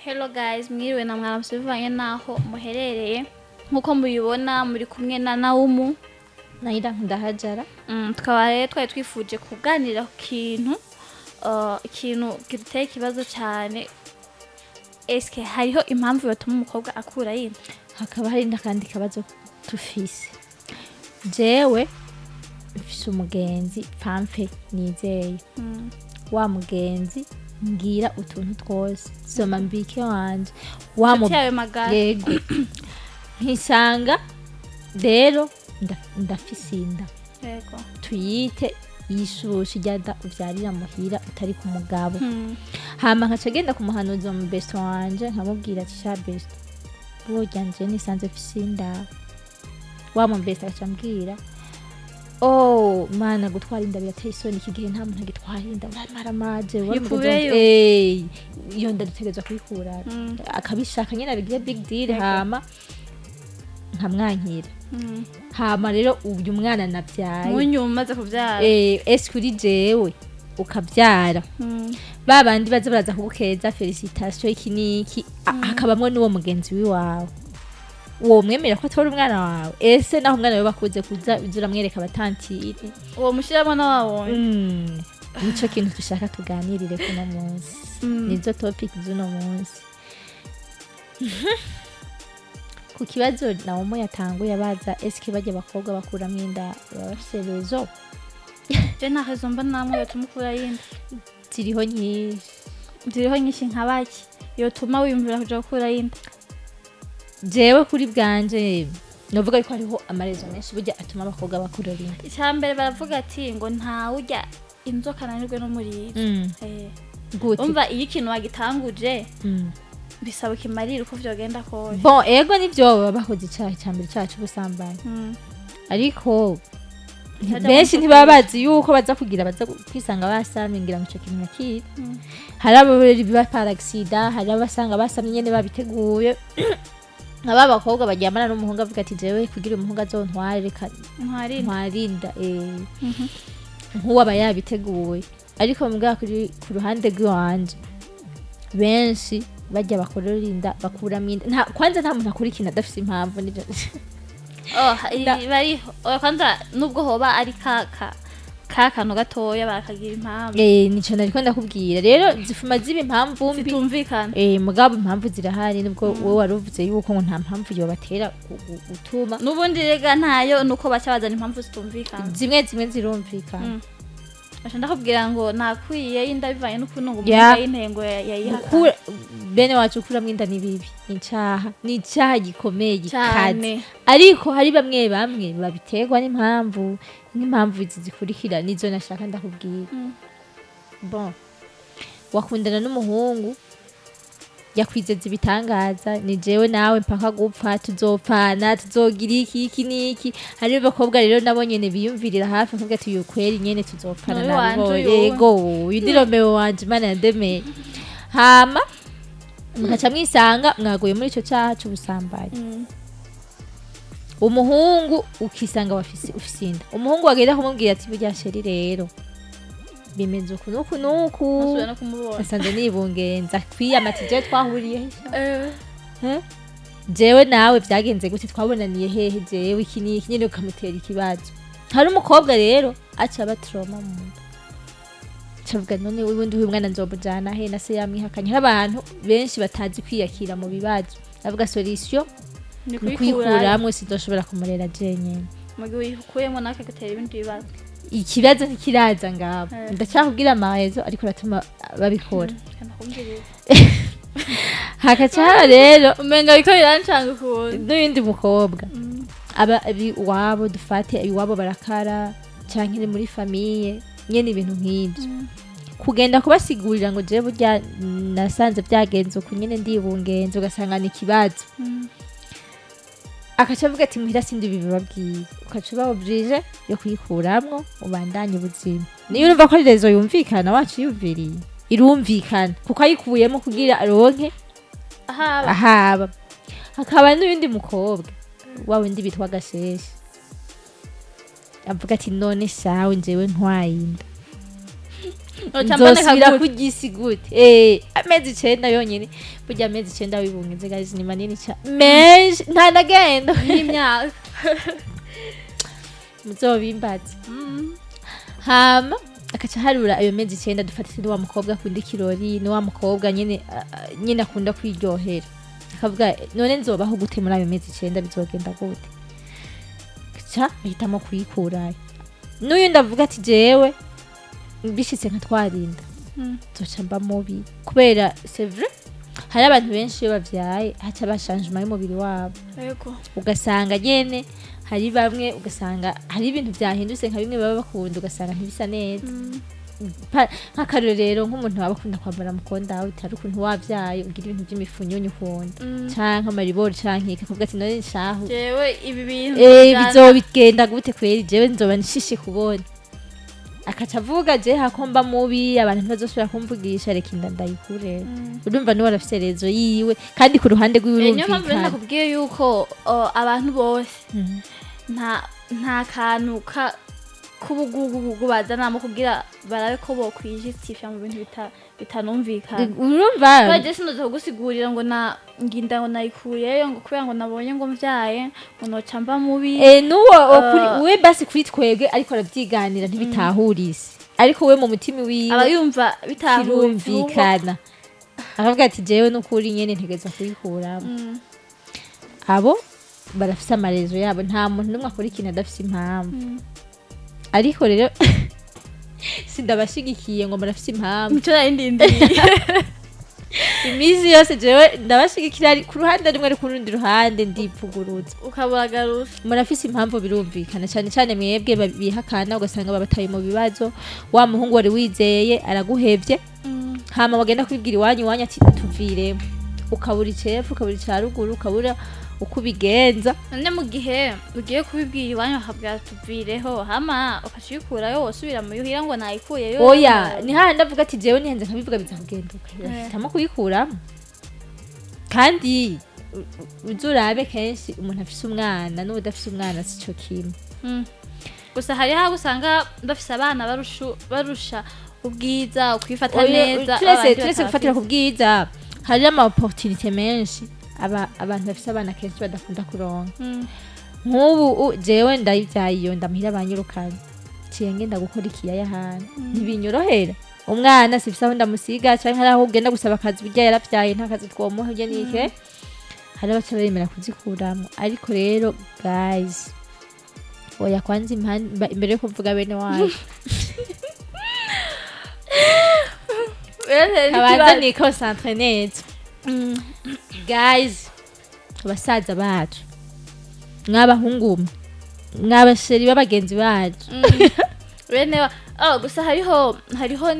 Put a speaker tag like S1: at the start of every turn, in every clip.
S1: Hello guys, mwiriwe na mwaramutse bivanye naho muherereye. Nkuko mubibona, muri kumwe na Naumu.
S2: Naira Ndahajara.
S1: Tukaba rero twari twifuje kuganira ku kintu ikintu giteye ikibazo cyane. Eske hariho impamvu yotuma umukobwa akura yinda?
S2: Hakaba hari n'akandi kabazo tufise. Jewe mfise umugenzi pamfe nizeye, wa mugenzi mbwira utuntu twose, soma mbike wanje wa
S1: Inshuti yawe magara.
S2: Yego, nkisanga rero ndafise inda. Tuyite yishushe, irya nda uvyarira muhira utari ku mugabo. Hama nkaca genda kumuhanuza mu besto wanje, nkamubwira ati: "Sha besto, burya nje nisanze mfise inda." Wa mu besto agaca ambwira: "Oh mana, gutwara inda birateye isoni, iki gihe nta muntu agitwara inda, uramaramaje."
S1: Yikureyo.
S2: Iyo nda dutegerezwa kuyikura. Akabishaka nyene abigire big deal. Hama nkamwankira. Hama rero uyu mwana navyaye
S1: Munyuma umaze kuvyara.
S2: Ese kuri jewe ukavyara, ba bandi baza baraza kugukeza, félicitation, iki niki, hakabamwo n'uwo mugenzi wiwawe, uwo mwemera ko atora umwana wawe? Ese naho umwana wawe bakuze, kuza uza uramwereka abatantire?
S1: Uwo mushiramo nawabonye.
S2: Nico kintu dushaka tuganirire kuno munsi. Nizo topic z'uno munsi. Ku kibazo Nawomo yatanguye abaza: eske barya abakobwa bakuramwo inda baba bafise raison?
S1: Je nta raison mba namwe yotuma ukura yinda.
S2: Ziriho nyinshi.
S1: Ziriho nyinshi nka baki yotuma wiyumvira kuja gukura yinda?
S2: Jewe kuri bwanje novuga yuko hariho ama raisons menshi burya atuma abakobwa bakura inda.
S1: Icya mbere, baravuga ati ngo ntawurya inzoka ananirwe n'umurizo.
S2: Gute?
S1: Umva, iyo ikintu wagitanguje, bisaba ukimarire uko vyogenda kose.
S2: Bon, ego, nivyo, baba bakoze icaha cya mbere, icaha c'ubusambanyi. Ariko
S1: Ntibaja
S2: benshi
S1: mu
S2: ntibaba bazi yuko baza kugira, baza kwisanga basamye, ngira ngo ico kintu nakira. Hari abo biba par accident, hari abasanga basamye nyene babiteguye, nka ba bakobwa baryamana n'umuhungu avuga ati: "Jewe kugira umuhungu azontware, reka
S1: ntwarinda."
S2: Ntwarinda, nk'uwo aba yabiteguye. Ariko mbwa kuri ku ruhande rw'iwanje, benshi bajya bakorera inda, bakuramo inda, nta kwanza nta muntu akora ikintu adafise impamvu, nivyo.
S1: Oh, bariho. Oya, kwanza nubwo hoba ari ka kantu gatoya, barakagira impamvu.
S2: Nico nariko ndakubwira rero, zifuma ziba impamvu mbi.
S1: Zitumvikana.
S2: Mugabo impamvu zirahari, nubwo wowe wari uvuze yuko ngo nta mpamvu yobatera gutuma.
S1: N'ubundi rega ntayo, nuko baca bazana impamvu zitumvikana.
S2: Zimwe zimwe zirumvikana.
S1: Baca ndakubwira ngo nakwiye y'inda bivanye n'ukuntu ngo umuntu y'intengo yayihakana.
S2: Bene wacu, ukuramwo inda ni bibi, ni icaha, ni icaha gikomeye, gikaze.
S1: Cyane.
S2: Ariko hari bamwe bamwe babiterwa n'impamvu, nk'impamvu izi zikurikira nizo nashaka ndakubwira. Bon, wakundana n'umuhungu, yakwizeza ibitangaza: "Ni jewe nawe mpaka gupfa, tuzopfana, tuzogira iki, iki n'iki." Hariho abakobwa rero nabo nyene biyumvirira hafi, bakavuga ati: "Uyu kweri nyene tuzopfana."
S1: N'uyu wanje.
S2: Nabibonye.
S1: Uyu.
S2: Yego, uyu ni Romeo wanje Imana yandemeye. Hama mugaca mwisanga mwaguye muri ico caha c'ubusambanyi. Umuhungu ukisanga wafise, ufise inda, umuhungu wagenda kumubwira ati: "Burya chéri, rero bimeze uku n'uku n'uku."
S1: Ntasubira no kumubona.
S2: Nasanze nibungenza, kwiyamata ije twahuriye he? Eh? Jewe nawe vyagenze gute? Twabonaniye hehe? Jewe iki n'iki nyene, ukamutera ikibazo. Hari umukobwa rero aca aba trauma mu nda, acavuga: "None ubundi uyu mwana nzomujana he na se yamwihakanye?" Hari abantu benshi batazi kwiyakira mu bibazo, avuga: "Solution
S1: ni
S2: ni kuyikuramwo, sizoshobora kumurera jenyene."
S1: Mu gihe uyikuyemo nawe akagutera ibindi bibazo.
S2: Ikibazo ntikiraza ngabo. Ndacyakubwira ama raisons ariko aratuma babikora.
S1: Ndakumviriza.
S2: Hakaca haba rero
S1: umenga biriko birancanga ukuntu.
S2: N'uyundi mukobwa aba abi iwabo, dufate iwabo barakara canke ni muri famille nyene, ibintu nk'ivyo, kugenda kubasigurira ngo jewe burya nasanze byagenze uku nyene, ndibungenze, ugasanga ni ikibazo. Akaca avuga ati: "Muhira sindi bibabwiye." Ukaca uba obligé yo kuyikuramwo ubandanye ubuzima. Niyo urumva ko ari raison yumvikana, wacu yumviriye irumvikana, kuko ayikuyemo kugira aronke
S1: ahaba.
S2: Ahaba. Hakaba n'uyundi mukobwa wa wundi bitwa gasheshe, avuga ati: "None shawe, njewe ntwaye inda."
S1: Noca mboneka
S2: Nzosubira
S1: gute?
S2: Kurya isi gute? Amezi 9 yonyene, burya amezi 9 wibungenze, guys, ni manini cyane, menshi, nta nagenda
S1: N'imyaka.
S2: Muzobimbaze. Hama akaca harura ayo mezi 9. Dufate ni wa mukobwa akunda ikirori, ni wa mukobwa nyene nyene akunda kwiryohera, akavuga: "None nzobaho gute muri ayo mezi 9? Bizogenda gute?" Ca ahitamo kuyikurayo. N'uyu ndavuga ati: "Jewe bishitse nkatwarinda, nzoca mba mubi." Kubera c'est vrai, hari abantu benshi iyo bavyaye haca ba changement y'umubiri wabo. Ugasanga nyene hari bamwe, ugasanga hari ibintu vyahindutse, nka bimwe baba bakunda ugasanga ntibisa neza. Nk'akarorero, nk'umuntu waba akunda kwambara mukonda, utari ukuntu wavyaye ugira ibintu vy'imifunyunyu ukunda, canke amaribori, canke iki, akavuga ati: "None nshahu,
S1: Jewe ibi bintu
S2: bizobigenda gute kweri? Jewe nzoba nshishe kubona." Akaca avuga: "Je hako mba mubi, abantu ntibazosubira kumvugisha, reka inda ndayikure." Urumva niwe arafise raison yiwe, kandi ku ruhande rwiwe
S1: Niyo mpamvu rero
S2: urumvikana.
S1: nakubwiye yuko abantu bose nta kantu ka k'ubugugugugu bazanamo kugira barabe ko bokwijistifya mu bintu bitanumvikana.
S2: Urumva.
S1: Kubera je sinoza kugusigurira ngo na nginda ngo nayikuyeyo ngo kubera ngo nabonye ngo mvyaye ngo noca mba mubi.
S2: Nuwo we basi kuri twebwe ariko aravyiganira ntibitahurise, ariko we mu mutima wiwe
S1: Aba yumva bitahuritse.
S2: Kirumvikana, akavuga ati: "Jewe n'ukuri nyene ntegerezwa kuyikuramo." Abo barafise ama raisons yabo. Nta muntu n'umwe akora ikintu adafise impamvu. Ariko rero sindabashigikiye ngo murafise impamvu.
S1: Nico nari ndindiriye.
S2: Iminsi yose jewe ndabashigikira, ari ku ruhande rumwe, ariko urundi ruhande ndipfuguruza.
S1: Ukabagarura.
S2: Murafise impamvu, birumvikana, cyane cyane mwebwe bihakana, ugasanga babataye mu bibazo. Wa muhungu wari wizeye araguhevye, hama wagenda kubibwira iwanyu, iwanyu ati: "Tuviremo." Ukabura icepfo, ukabura ica ruguru, ukabura uko ubigenza.
S1: None mu gihe ugiye kubibwira iwanyu bakabwira tuvireho, hama ukaca uyikurayo, wosubira mu yuhira ngo nayikuyeyo?
S2: Oya, ni hahandi avuga ati: "Jewe nihenze nkabivuga biza kugenduka." Ahitamo kuyikuramo. Kandi uzurabe kenshi umuntu afise umwana n'uwudafise umwana sico kimwe.
S1: Gusa hariho abo usanga bafise abana barusha ubwiza, ukwifata
S2: Oya,
S1: neza
S2: turetse
S1: abandi
S2: turetse gufatira ku
S1: batabafise.
S2: bwiza, hari ama opportunité menshi abantu bafise abana kenshi badakunda kuronka. Nk'ubu jewe ndayivyaye, iyo ndamuhira banyirukanye, ciye ngenda gukora ikiyaya ahantu ntibinyorohera. Umwana sifise aho ndamusiga, canke hari aho ugenda gusaba akazi, burya yaravyaye nta kazi twomuha, urya nike. Hari abaca bemera kuzikuramwo. Ariko rero guys, oya, kwanza imbere yo kuvuga bene wacu, abanza ni concentre neza. Guys, abasaza bacu, mw'abahungu mwe, mw'aba chéri b'abagenzi bacu,
S1: Bene oh, gusa hariho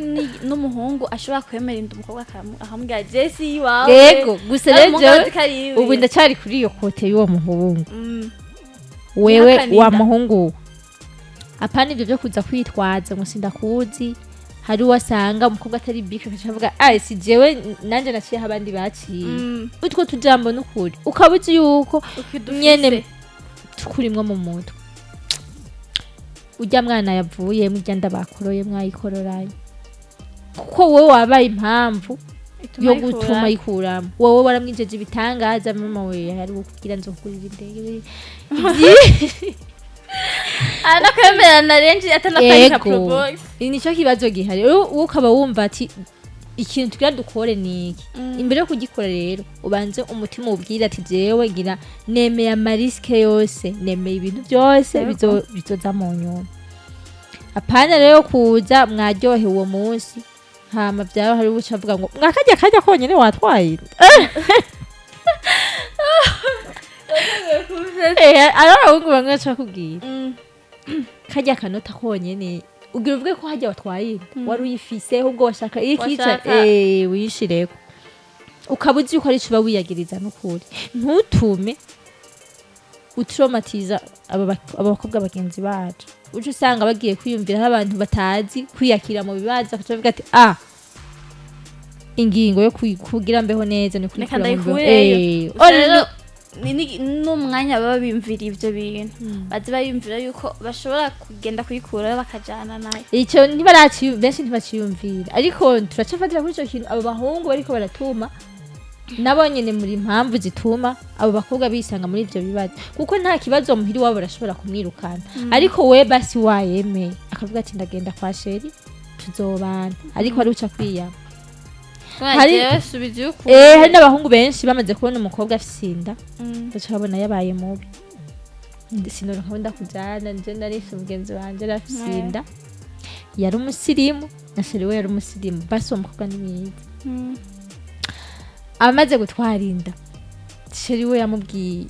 S1: n'umuhungu ashobora kwemera inda umukobwa akamubwira jesi iwawe.
S2: Yego, gusa
S1: Nawe
S2: rero
S1: umuhungu
S2: jewe
S1: azi ko ari iwe.
S2: Ubu ndacyari kuri iyo côté y'uwo muhungu. Wewe
S1: Yihakana
S2: wa
S1: inda.
S2: muhungu we, apana ibyo byo kuza kwitwaza ngo sindakuzi. Hari uwo asanga umukobwa atari bike, akaca avuga: "Ah, si jewe, nanje naciyeho abandi baciye." Utwo tujambo n'ukuri ukaba uzi yuko
S1: Ukidufise.
S2: nyene tukurimwo mu mutwe. Urya mwana yavuye murya nda bakoroye, mwayikororanye, kuko wowe wabaye impamvu
S1: Ituma
S2: yo
S1: ayikura.
S2: gutuma ayikuramo. Wowe waramwijeje ibitangaza: "Mama we, hari kugira nzokugurira indege."
S1: Anakwemerana renji atanaparika
S2: Ego.
S1: probox.
S2: Nicyo kibazo gihari. Rero wowe ukaba wumva ati: "Ikintu tugira dukore ni iki?" Imbere yo kugikora rero, ubanze umutima ubwira ati: "Jewe ngira nemeye ama risques yose, nemeye ibintu byose bizoza mu nyuma." Apana rero kuza mwaryohewe uwo munsi, hama byaba hari ubuca avuga ngo mwakarya karya konyene watwaye inda. Ari abahungu bamwe baca bakubwira karya kanota konyene, ugira uvuge ko harya watwaye inda wari uyifise, ahubwo washaka ikica. Wishireko, ukaba uzi yuko arico uba wiyagiriza. N'ukuri ntutume utraumatiza aba bakobwa bagenzi bacu. Uca usanga bagiye kwiyumvira abantu batazi kwiyakira mu bibazo, bakaca bavuga ati: "Ah, ingingo yo kugira mbeho neza ni
S1: Reka
S2: kwikura mu bibazo."
S1: ndayikureyo. Gusa rero N'umwanya baba biyumvira ivyo bintu, baze bayumvira yuko bashobora kugenda kuyikurayo bakajana nayo.
S2: Icyo ntibaraci, benshi ntibaciyumvira, ariko turacafatira kuri icyo kintu. Abo bahungu bariko baratuma nabo nyene muri impamvu zituma abo bakobwa bisanga muri ivyo bibazo, kuko nta kibazo muhiri wabo barashobora kumwirukana, ariko we basi wayemeye akavuga ati: "Ndagenda kwa chéri, tuzobana," ariko ari uca kwiyama.
S1: Jewe subiza iyo ukunda.
S2: Hari n'abahungu benshi bamaze kubona umukobwa afise inda, baca babona yabaye mubi. Sinoronka aho ndakujana. Nje narifise umugenzi wanje yari afise inda, yari umusirimu, na chéri we yari umusirimu. Basi uwo mukobwa ni mwiza. Amaze gutwara inda, chéri we yamubwiye: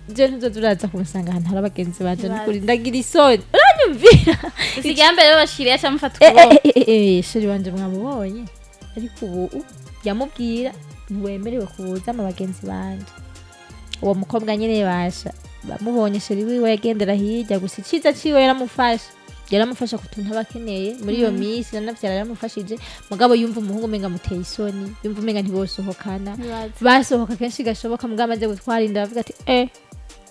S2: "Je ntuzoza uraza kumusanga ahantu hari abagenzi banje."
S1: Bazi.
S2: Nukuri ndagira isoni, uranyumvira?
S1: Gusa irya mbere babashiriye aca amufata ukuboko.
S2: Chéri wanje mwamubonye, ariko ubu yamubwira: "Ntiwemerewe kuza mu bagenzi banje." Uwo mukobwa nyene basha bamubonye, chéri wiwe yagendera hirya. Gusa iciza ciwe, yaramufasha ku tuntu aba akeneye muri iyo minsi, nanavyara yaramufashije. Mugabo yumva umuhungu umenga amuteye isoni, yumva umenga ntibosohokana.
S1: Ntibazi.
S2: Basohoka kenshi gashoboka, mugabo amaze gutwara inda bavuga ati: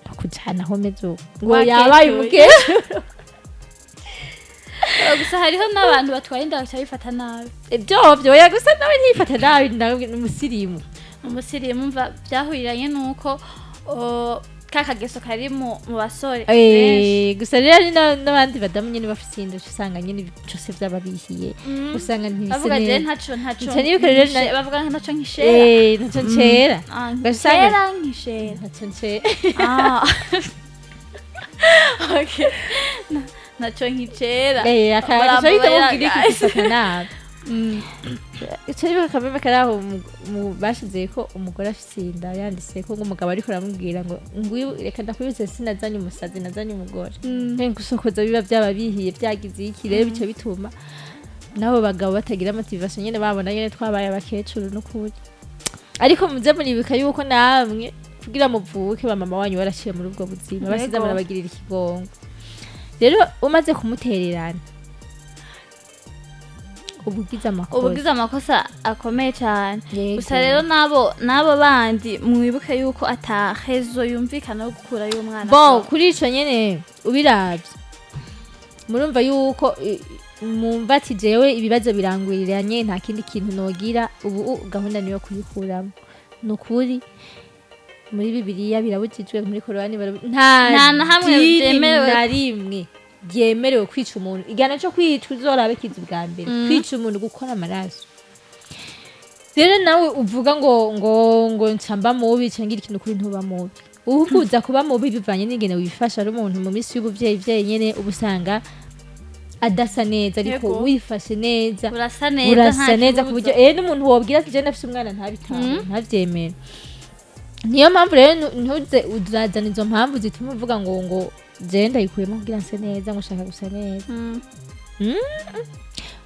S2: "Nakujana aho meze ubu," ngo
S1: Wakecuru.
S2: yabaye umukecuru.
S1: Gusa hariho n'abantu batwaye inda bagaca bifata nabi.
S2: Ibyo oya, gusa nawe ntiyifata nabi, nawe ni umusirimu.
S1: Umusirimu, mva byahuriranye n'uko ka kageso kari mu basore benshi.
S2: Gusa rero hari n'abandi badamu nyene bafise inda, uca usanga nyene byose vyababihiye, usanga ntibise
S1: Bavuga je
S2: neza.
S1: ntaco
S2: Nca nibuka rero
S1: bavuga ntaco nkishera.
S2: Ntaco ncera.
S1: Ah,
S2: Ugasanga-
S1: nkishera nkishera.
S2: Ntaco ncera.
S1: Ah. Okay. Ntaco nkicera.
S2: Akaca ahita amubwira iki?
S1: Guys.
S2: Gifata nabi. Ico nibuka akameme kari aho bashize ko umugore afise inda, yanditse ko ngo umugabo ariko aramubwira ngo: "Reka ndakwibutse, sinazanye umusazi, nazanye umugore." Gusokoza biba byababihiye, byagize iki rero, bice bituma n'abo bagabo batagira motivation nyene, babona nyene twabaye abakecuru. N'ukuri, ariko muze muribuka yuko namwe kugira muvuke ba mama wanyu baraciye muri ubwo buzima, basize murabagirira ikigongo. Rero umaze kumutererana, uba ugize amakosa.
S1: Uba ugize amakosa akomeye cyane.
S2: Yego.
S1: Gusa rero nabo bandi mwibuke yuko atahezo yumvikana yo gukurayo umwana.
S2: Bon, kuri ico nyene ubiravye, murumva yuko mumva ati: "Jewe ibibazo birangwiriranye, nta kindi kintu nogira ubu, gahunda niyo kuyikuramo." Ni ukuri, muri Bibiliya birabujijwe, muri Korani nta
S1: Nta na hamwe
S2: dini
S1: byemerewe.
S2: na rimwe ryemerewe kwica umuntu. Igihano cyo kwica uzorabe kiza ubwa mbere, kwica umuntu, gukora amaraso. Rero nawe uvuga ngo ncamba mubi cangira ikintu, kuri ntuba mubi, ahubwo uza kuba mubi bivanye n'ingene wifasha. Ari umuntu mu minsi y'ubuvyeyi vyenyene uba usanga adasa neza, ariko wifashe neza,
S1: urasa neza,
S2: urasa
S1: nta
S2: neza ku
S1: kibuzo.
S2: buryo n'umuntu wobwira ati: "Je ndafise umwana," ntabitahe, ntavyemere. Niyo mpamvu rero ntuze urazana izo mpamvu zituma uvuga ngo je ndayikuyemo kugira nse neza, ngo ushaka gusa neza.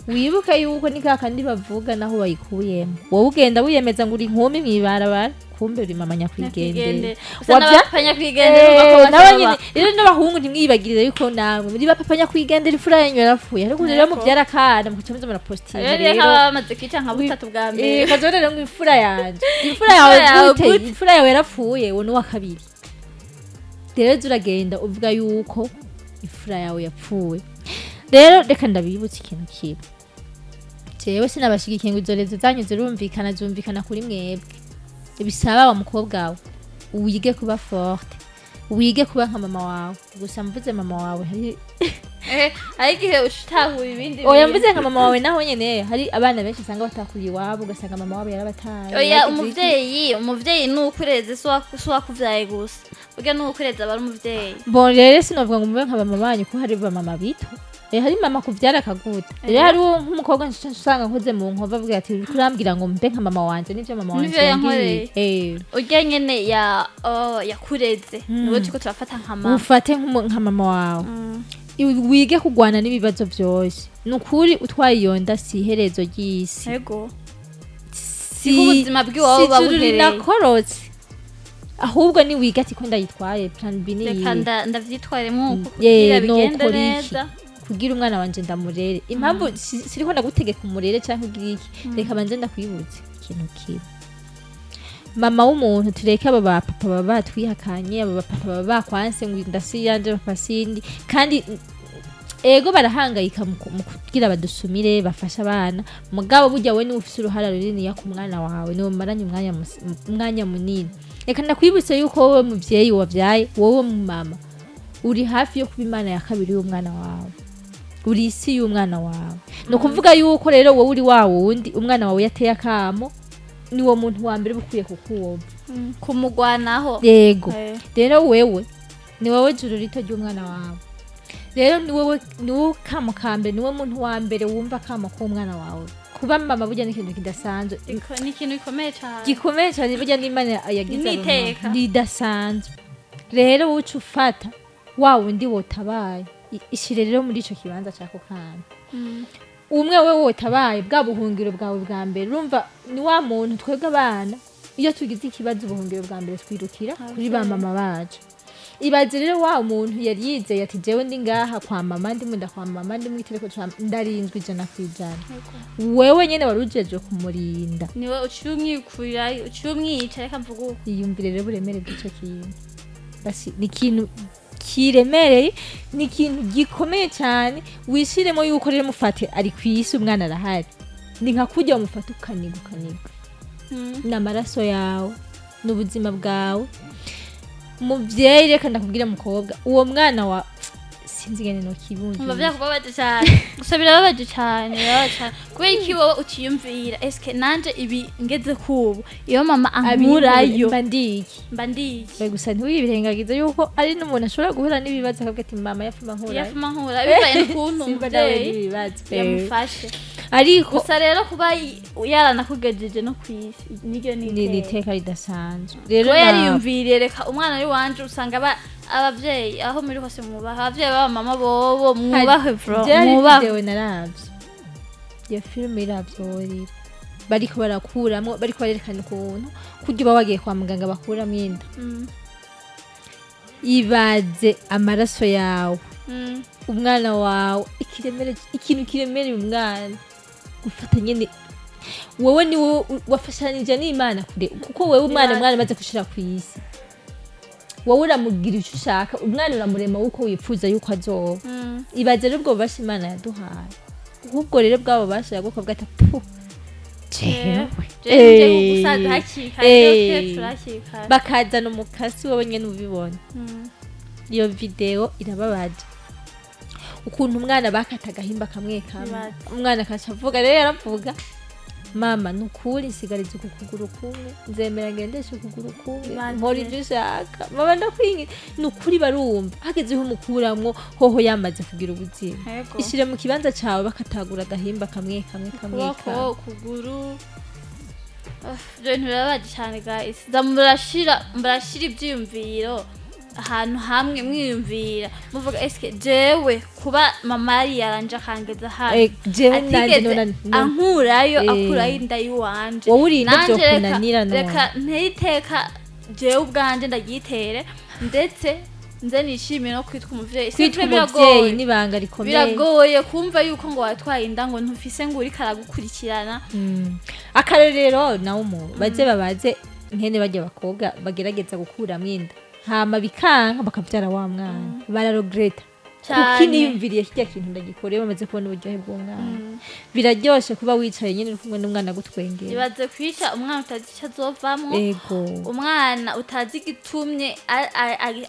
S2: Wibuke yuko ni ka kandi bavuga naho wayikuyemo, wowe ugenda wiyemeza ngo uri inkumi mw'ibarabara, kumbe uri mama nyakwigendera.
S1: Gusa n'abapapa nyakwigendera urumva ko
S2: Nabo
S1: basaba.
S2: nyene rero n'abahungu, ntimwiyibagirire yuko namwe muri ba papa nyakwigendera, imfura yanyu yarapfuye. Ariko rero muvyara akana, mukaca muza murapostinga.
S1: Rero
S2: rero
S1: nk'ababa bamaze kwica nka butatu bwa mbere.
S2: Kazona rero ngo imfura yanje, imfura yawe
S1: yawe
S2: gute?
S1: gute?
S2: Imfura yawe yarapfuye, uwo ni uwa kabiri. Rero uragenda uvuga yuko imfura yawe yapfuye. Rero reka ndabibutse ikintu kimwe: jewe sinabashigikiye ngo izo rezo zanyu zirumvikana, zumvikana kuri mwebwe. Bisaba wa mukobwa wawe wige kuba forte, wige kuba nka mama wawe. Gusa mvuze mama wawe, hari
S1: Hari igihe utahura ibindi
S2: Oya,
S1: bintu.
S2: mvuze nka mama wawe, naho nyene hari abana benshi usanga batakuriye iwabo, ugasanga mama wabo yarabataye,
S1: Oya,
S2: yaragize iki.
S1: umuvyeyi ni ukureze, si uwakuvyaye gusa. Burya ni ukureze aba ari umuvyeyi.
S2: Bon, rero sinovuga ngo mube nka mama banyu, ko hari bamama bito. Hari mama kuvyara akaguta. Rero hari nk'umukobwa usanga nkoze mu nkova avuga ati: "Uriko urambwira ngo mbe nka mama wanje n'ivyo mama wanje
S1: N'ivyo yankoreye.
S2: yangiriye."
S1: Urya nyene ya oh, yakureze, niwe turiko turafata nka mama.
S2: Ufate nka mama wawe. Wige kugwana n'ibibazo vyose. Ni ukuri, utwaye iyo nda si iherezo ry'isi. Si
S1: Siko ubuzima bw'iwawe
S2: si
S1: buba
S2: ijuru
S1: buhereye.
S2: rinakorotse. Ahubwo ni wiga ati: "Ko ndayitwaye, plan B ni
S1: Reka
S2: iyihe?"
S1: ndavyitwaremo uko kugira bigende
S2: Nokora iki?
S1: neza.
S2: Kugira umwana wanje ndamurere. Impamvu siriko ndagutegeka umurere canke ugira iki, reka banze ndakwibutse ikintu kimwe. Mama w'umuntu, tureke aba ba papa baba batwihakanye, aba ba papa baba bakwanse ngo ndasi yanje, papa sindi. Kandi ego, barahangayika mu kugira badusumire, bafashe abana. Mugabo burya we niwe ufise uruhara runiniya ku mwana wawe, niwe mumaranye umwanya munini. Reka ndakwibutse yuko wowe muvyeyi wavyaye, wowe mama, uri hafi yo kuba Imana ya kabiri y'umwana wawe, uri isi y'umwana wawe. Ni ukuvuga yuko rero wowe uri wa wundi umwana wawe yateye akamo, ni wo muntu wa mbere uba ukwiye kukuwumva.
S1: Kumugwanaho.
S2: Yego. Rero wewe ni wowe juru rito ry'umwana wawe. Rero ni wowe kamo ka mbere, ni wowe muntu wa mbere wumva akamo k'umwana wawe. Kuba mama burya ni ikintu kidasanzwe.
S1: Ni ikintu gikomeye cyane.
S2: Gikomeye cyane. Burya n'Imana yagize
S1: Ni iteka.
S2: Ridasanzwe. Rero wowe uca ufata wa wundi wotabaye, ishire rero muri ico kibanza c'ako kana. Umwe we wotabaye, bwa buhungiro bwawe bwa mbere, urumva ni wa muntu. Twebwe abana iyo tugize ikibazo, ubuhungiro bwa mbere twirukira kuri ba mama bacu. Ibaze rero wa muntu yari yizeye ati: "Jewe ndi ngaha kwa mama, ndi munda kwa mama, ndi mwitereko ca, ndarinzwe 100%." Wewe nyene wari ujejwe kumurinda.
S1: Niwe uciye umwikurira, uciye umwica, reka mvuge uko.
S2: Iyumvire rero uburemere bw'ico kintu. Basi ni ikintu kiremereye, ni ikintu gikomeye cyane. Wishiremo yuko rero mufate ari ku isi, umwana arahari, ni nka kurya umufata ukaniga, ukaniga. Ni amaraso yawe, ni ubuzima bwawe. Muvyeyi, reka ndakubwira mukobwa, uwo mwana wa sinzi ingene
S1: Umva,
S2: nokibumvira.
S1: Byakubabaje cyane gusa, birababaje cyane, birababaje cyane. Kubera iki wowe utiyumvira: eske nanje ibi ngeze kubu, iyo mama ankurayo,
S2: mba ndiki?
S1: Mba ndiki?
S2: Mbe gusa ntiwibirengagize yuko ari n'umuntu ashobora guhura n'ibibazo akavuga ati: "Mama yafuma nkurayo."
S1: Yafuma nkura bivaye n'ukuntu
S2: Simba nawe
S1: umuvyeyi
S2: n'ibibazo
S1: yamufashe.
S2: Ariko
S1: Gusa rero kuba yaranakugejeje no kwisi, niryo ni
S2: ni
S1: iteka.
S2: Iteka ridasanzwe rero.
S1: Kuba yariyumviriye reka umwana ari wanje. Usanga abavyeyi aho muri hose mwubaha abavyeyi b'abamama bobo, mwubahwe bro.
S2: Byari
S1: Mwubahwe.
S2: video naravye, iyo filime iravyorera, bariko barakuramwo, bariko barerekana ukuntu kurya uba wagiye kwa muganga bakuramwo inda. Ibaze amaraso yawe, umwana wawe, ikiremere, ikintu kiremereye umwana gufata nyene. Wowe ni wowe wafashanije n'Imana kure, kuko wewe umwana, umwana amaze gushira ku isi, wowe uramugira icyo ushaka. Umwana uramurema uko wifuza yuko azoba. Ibaze rero ubwo bubasha Imana yaduhaye. Ahubwo rero bwabo bubasha yaguka ati pu jewe.
S1: Jewe nje gusaza hakiri kare, jewe hakiri kare.
S2: Bakazana umukasi, wowe nyene ubibona. Iyo video irababaje, ukuntu umwana bakata agahimba kamwe kamwe.
S1: Ibaze.
S2: Umwana akaca avuga rero, yaravuga: "Mama, nukuri nsigariza uku kuguru kumwe, nzemera ngendeshe ukuguru kumwe."
S1: Ibaze.
S2: "Nkora ibyo ushaka mama, ndakwingi." Nukuri barumva hageze aho umukuramwo hoho yamaze kugira ubuzima. Ishyire mu kibanza cawe, bakatagura agahimba kamwe kamwe kamwe
S1: Ukuboko,
S2: kamwe.
S1: ukuguru. Ah, ibyo bintu birababaje cyane guys. Za murashira ibyiyumviro ahantu hamwe, mwiyumvira muvuga: eske jewe kuba mama yari yaranje akangeza hano,
S2: Jewe nanje
S1: atigeze ankurayo, akurayo inda y'iwanje,
S2: Wowe urinda
S1: nanje
S2: vyokunanira none.
S1: Reka ntere iteka jewe ubwanje ndagitere, ndetse nze nishimiye no kwitwa umuvyeyi.
S2: Kwitwa
S1: Sivyo,
S2: umuvyeyi
S1: biragoye.
S2: n'ibanga rikomeye.
S1: Biragoye kumva yuko ngo watwaye inda, ngo ntufise, ngo uriko aragukurikirana.
S2: Akarorero nawe, umuntu baze babaze nkene bajya abakobwa bagerageza gukuramwo inda, hama bikanka bakavyara wa mwana, bararegretta. Kuko
S1: Cane.
S2: niyumviriye kirya kintu ndagikore, bamaze kubona uburyohe bw'umwana. Biraryoshe kuba wicaye nyine uri kumwe n'umwana agutwengera.
S1: Ibaze kwica umwana utazi icyo azovamwo. Umwana utazi igitumye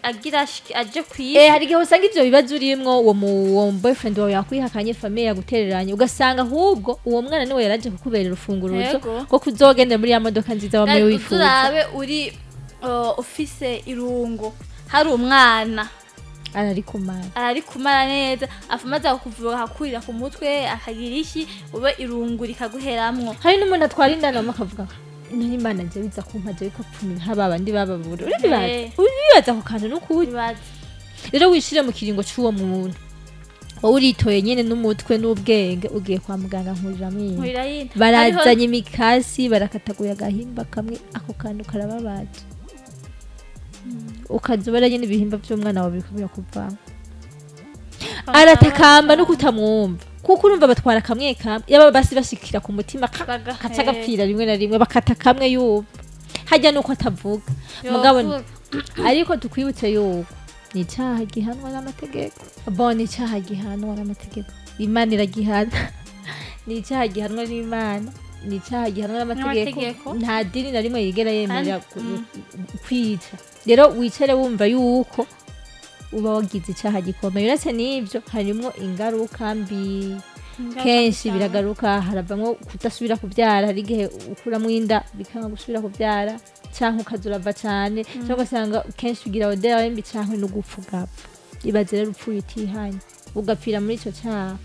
S1: agira aje ku isi.
S2: Hari igihe usanga ivyo bibazo urimwo, uwo boyfriend wawe yakwihakanye, famille yagutereranye, ugasanga ahubwo uwo mwana niwe yaraje kukuberera urufunguruzo rwo kuzogenda muri ya modoka nziza wamwe
S1: Kandi
S2: wifuza.
S1: uzurabe uri ufise irungu, hari umwana
S2: Ararikumara.
S1: Ararikumara neza, afumaze kukuvura, akakurira ku mutwe, akagira iki, ube irungu rikaguheramwo.
S2: Hari n'umuntu atwara inda nawe akavuga: "None Imana je biza kumpa je bikapfumira haba abandi bababura." Uribaza, uribaza ako kantu n'ukuri.
S1: Ibaze.
S2: Rero wishire mu kiringo c'uwo muntu. Wowe uritoye nyene n'umutwe n'ubwenge, ugiye kwa muganga, nkuriramo inda.
S1: Nkurira yindi.
S2: Barazanye imikasi, barakataguye agahimba kamwe. Ako kantu karababaje, ukaza ubona nyene ibihimba vy'umwana wawe biriko birakuvamo, aratakamba no kutamwumva, kuko urumva batwara kamwe kamwe, yaba basi bashikira ku mutima kaca gapfira rimwe na rimwe, bakata kamwe yumva. Hajya nuko atavuga mugabo.
S1: Yovuga.
S2: Ariko tukwibutse yuko ni icyaha gihanwa n'amategeko. Bon, ni icyaha gihanwa n'amategeko, Imana iragihana. Ni icyaha gihanwa n'Imana, ni icyaha gihanwa n'amategeko.
S1: N'amategeko.
S2: Nta dini na rimwe yigera yemerera
S1: Kandi-
S2: kwica. Rero wicare wumva yuko uba wagize icyaha gikomeye. Uretse n'ibyo, harimo ingaruka mbi kenshi biragaruka, haravamo kudasubira kubyara. Hari igihe ukuramo inda bikanga gusubira kubyara, cyangwa ukaza urava cyane, cyangwa ugasanga kenshi ugira odeur mbi, cyangwa no gupfa ugapfa. Ibaze rero upfuye utihanye, ugapfira muri icyo cyaha,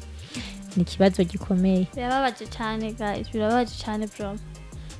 S2: ni ikibazo gikomeye.
S1: Birababaje cyane guys, birababaje cyane bro,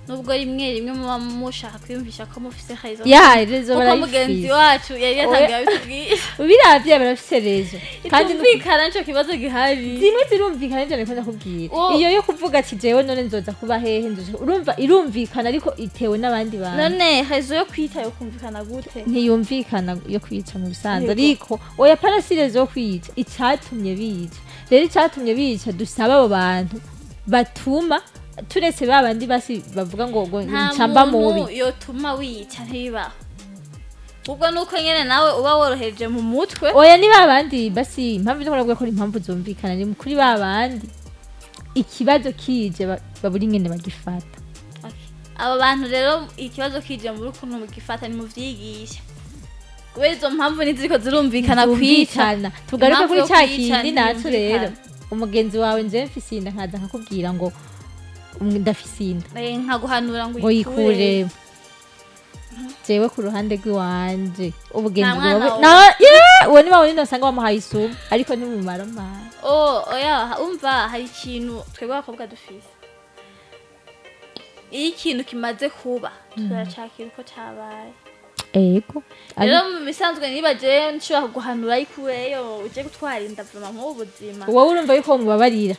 S1: nubwo rimwe rimwe muba mushaka kwiyumvisha ko mufise raison.
S2: Ya, raison
S1: Kuko mugenzi
S2: barayifise.
S1: wacu yari yatangiye abitubwiye.
S2: Ubiravye barafise raison kandi
S1: Itumvikana, nico kibazo gihari.
S2: Zimwe zirumvikana, nivyo nariko ndakubwira.
S1: Oh.
S2: Iyo yo kuvuga ati jewe none nzoza kuba hehe, nzoza, urumva irumvikana, ariko itewe n'abandi bantu.
S1: None raison yo kwita yo kumvikana gute?
S2: Ntiyumvikana yo kwica mu bisanzwe.
S1: Yego.
S2: Ariko oya, pas si raison yo kwica, icatumye bica. Rero icatumye bica, dusaba abo bantu batuma, turetse ba bandi basi bavuga ngo
S1: Nta
S2: ncamba
S1: muntu
S2: mubi.
S1: yotuma wica, ntibibaho. Ubwo nuko nyene nawe uba woroheje mu mutwe.
S2: Oya, ni ba bandi basi, impamvu ndiko ndavuga ko ari impamvu zumvikana, ni kuri ba bandi ikibazo kije babura ingene bagifata.
S1: Okay. Abo bantu rero ikibazo kije muri ukuntu mugifata, nimuvyigisha, kubera izo mpamvu ntiziriko zirumvikana kwica.
S2: Zumvikana. Tugaruke
S1: Impamvu
S2: kuri
S1: yo
S2: cya
S1: kwica
S2: kindi naco rero.
S1: ntiyumvikana.
S2: Umugenzi wawe, njewe mfise inda, nkaza nkakubwira ngo ndafise inda,
S1: nkaguhanura ngo
S2: ngo
S1: uyikure.
S2: yikure. Jewe ku ruhande rw'iwanje, ubugenzi
S1: Nta mwana
S2: bwawe
S1: wawe.
S2: na yeah, uwo ni wawe nosanga wamuhaye isumu, ariko ntimumara mara.
S1: Oh, oya, umva, hari ikintu twebwe abakobwa dufise: iyo ikintu kimaze kuba turacakira uko cabaye.
S2: Ego.
S1: Rero mu bisanzwe, niba jewe nshobora kuguhanura yikureyo, uje gutwara inda vraiment nk'ubu buzima.
S2: Wowe urumva yuko mubabarira?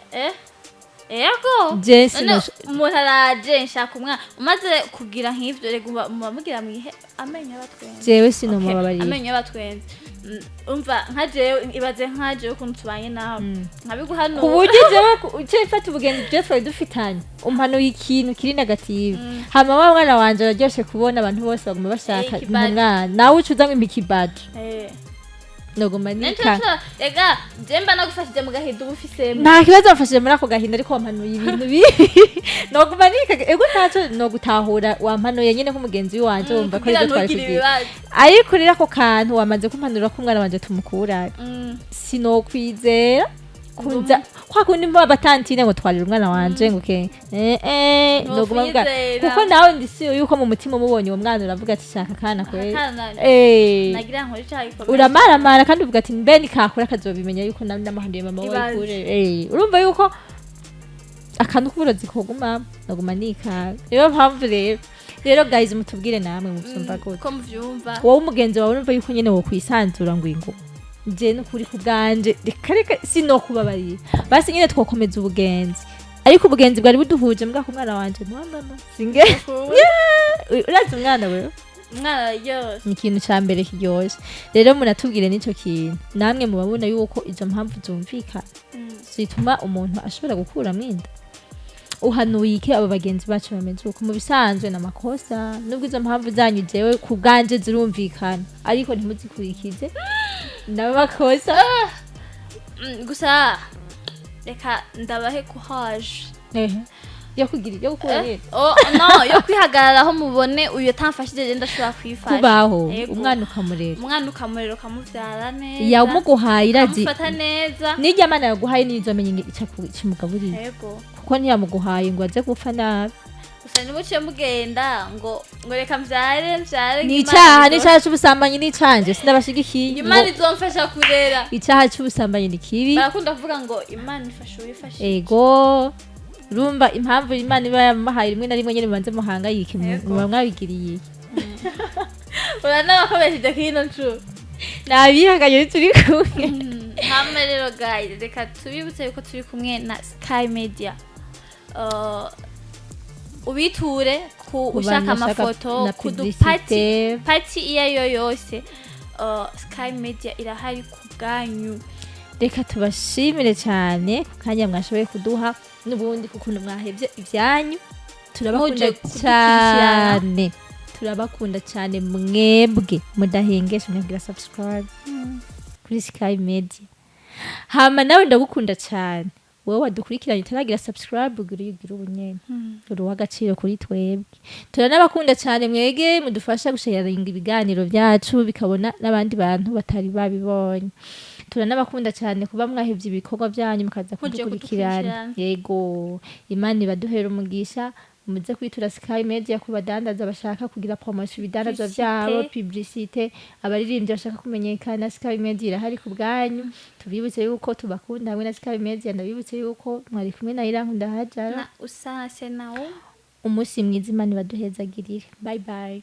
S1: Ego.
S2: Je
S1: None umuntu araje, nshaka umwana, umaze kugira nk'ivyo, rega muba mugira mwihe amenyo y'abatwenzi.
S2: Jewe sinomubabarira.
S1: Amenyo y'abatwenzi. Umva, nka jewe, ibaze nka jewe ukuntu tubanye nawe, nkabiguhanura.
S2: Ku buryo jewe uce mfata ubugenzi byo twari dufitanye, umpanuye ikintu kiri négative, hama wa mwana wanje araryoshe kubona, abantu bose baguma bashaka
S1: Eh, ikibaji.
S2: umwana, nawe uca uza ngo impa ikibaji, noguma
S1: Nanje
S2: nika.
S1: Ega je mba nagufashije mu gahinda uba ufisemo.
S2: Nta kibazo, wamfashije muri ako gahinda, ariko wampanuye ibintu bibi, noguma nika. Ego, ntacyo nogutahura, wampanuye nyine nk'umugenzi wanje, wumva ko
S1: Kugira
S2: aribyo twari
S1: ntugire
S2: tugiye.
S1: ibibazo.
S2: Ariko rero ako kantu wamaze kumpanura ko umwana wanje tumukura, sinokwizera kunza kwa kundi mba batantine ngo twarira umwana wanje ngo ke noguma mvuga.
S1: Ntukwizera.
S2: Kuko nawe ndisi yuko mu mutima umubonye uwo mwana uravuga ati shaka akana kwe.
S1: Akana. Nagira nkore icaha gikomeye.
S2: Uramaramara kandi uvuga ati mbe nikakura kazobimenya yuko nawe namuhanduye mama we.
S1: Ibaze.
S2: Kure urumva yuko akantu k'uburozi koguma, naguma nikaga. Niyo mpamvu rero guys, mutubwire namwe muvyumva gute.
S1: Ko muvyumva.
S2: Wowe umugenzi wawe urumva yuko nyene wokwisanzura ngo ingo je nukuri ku bwanje, reka reka, sinokubabarira. Basi nyene twokomeza ubugenzi, ariko ubugenzi bwari buduhuje mbwa ku mwana wanje, no no no, singe. Urazi umwana wewe.
S1: Umwana araryoshye.
S2: Ni ikintu ca mbere kiryoshe. Rero munatubwire n'ico kintu namwe mubabona yuko izo mpamvu zumvikana zituma umuntu ashobora gukuramo inda. Uhanuye iki abo bagenzi bacu bameze uko? Mu bisanzwe ni amakosa, nubwo izo mpamvu zanyu jewe ku bwanje zirumvikana, ariko ntimuzikurikize, n'amakosa.
S1: Gusa reka ndabahe courage.
S2: Ehe. Yo kugira, yo gukura
S1: Eh? Oh, no, yo kwihagararaho, mubone uyu atamfashije je ndashobora kwifasha.
S2: Kubaho.
S1: Yego.
S2: Umwana ukamurera.
S1: Umwana ukamurera, ukamuvyara neza,
S2: Yamuguhaye irazi.
S1: ukamufata neza.
S2: N'iryo Mana yaguhaye nizo amenye icyo imugaburira,
S1: Yego.
S2: kuko ntiyamuguhaye ngo aze gupfa nabi.
S1: Gusa nimuciye mugenda ngo reka mvyare mvyare,
S2: Ni
S1: ngo
S2: icyaha.
S1: Imana
S2: Ni icyaha cy'ubusambanyi, n'icanje sinabashigikiye.
S1: Imana izomfasha kurera.
S2: Icyaha cy'ubusambanyi ni kibi.
S1: Barakunda kuvuga ngo Imana ifasha uwifashije.
S2: Ego, urumva impamvu Imana iba yamuhaye, rimwe na rimwe nyine mubanze muhangayike
S1: Yego.
S2: muba mwabigiriye iki?
S1: Uranabakomejeje kino nshuro.
S2: Nabihanganye, turi kumwe.
S1: Hama rero guys, reka tubibutse yuko turi kumwe na Sky Media. Ubiture ku
S2: Ku
S1: ushaka
S2: bantu bashaka
S1: amafoto,
S2: na
S1: ku dupati,
S2: publicité.
S1: party iyo ariyo yose, Sky Media irahari ku bwanyu.
S2: Reka tubashimire cyane ku kanya mwashoboye kuduha, n'ubundi ku kuntu mwahebye ibyanyu. Turabakunda
S1: Muje kudukurikirana.
S2: cyane. Turabakunda cyane mwebwe mudahengesha mwebwira subscribe kuri Sky Media. Hama nawe ndagukunda cyane wowe wadukurikiranye utaragira subscribe, ugira ugira ubunyene, uri uw'agaciro kuri twebwe. Turanabakunda cyane mwege mudufasha gusharinga ibiganiro byacu bikabona n'abandi bantu batari babibonye. Turanabakunda cyane kuba mwahevye ibikorwa byanyu mukaza
S1: Muje
S2: kudukurikirana.
S1: Kudukurikirana.
S2: Yego, Imana ibaduhera umugisha. Muze kwitura Sky Media ku badandaza bashaka kugira promotion ibidandazwa
S1: Publicité.
S2: byabo, publicité, abaririmbyi bashaka kumenyekana. Sky Media irahari ku bwanyu. Tubibutse yuko tubakunda hamwe na Sky Media. Ndabibutse yuko mwari kumwe na Irankunda Hajara
S1: Na usase nawo.
S2: Umunsi mwiza, Imana ibaduhezagirire. Bye bye.